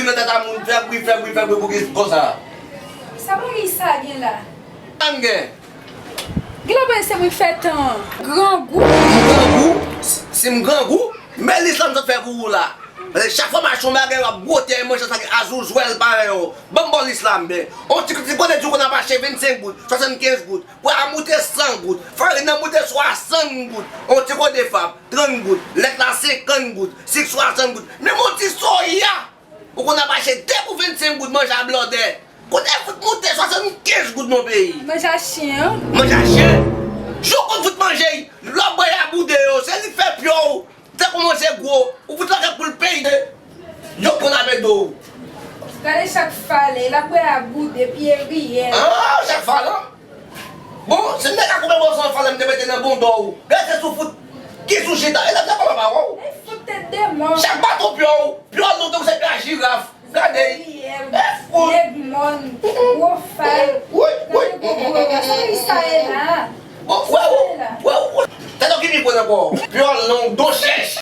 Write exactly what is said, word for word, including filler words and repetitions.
Nan tèt a moun, fè bri, fè bri, fè bri pou ki konsa? Sa bagay sa gen la? An gen. Gen lè se mwen k fè tan an. Grangou. M grangou? Si m grangou, men lis la m sot fè pou ou la. Paske chak fwa m achte yon bagay, w ap gwote manje sa ki azouzwèl parèy ou. Ban m ba w lis la m ben. On ti, ti kote di w konn ap achte vennsenk goud, swasannkenz goud. Pwa a moute san goud. Farin nan moute swasann goud. On ti kote fab, trant goud. Lèt la senkant goud. Sik swasann goud. Menm on ti soya, ou konn ap achte de pou vennsenk goud, manje a blòdè. Kote fout moute swasannkenz goud nan peyi? Manje a chen an. Manje a chen. Jou konn fout manje, lè w bwè a boude yo, se li k fè pye w te kòmanse gwo, ou fout lakay pou l peye. Yo konn avè do. Gade chak fale, l ap bwè a boude, pye riyèl. Ah, chak fale. Bon, si m te ka koupe bò san fale, m te mete nan bon do w. Gade se sou fout ki sou chita, e lè m te kòman pa wè w. Fout tèt de mò. Chak baton pye w, pye w lontan ou se pye a jiraf. Gade. Riyèl, nèg mòn, gwo fal. Wi, wi. Gade gwo gwo, sa ki sa ye la? Bon, wè ou, wè ou. Tèt ou ki pi bon ankò. Pye w long, do chèch.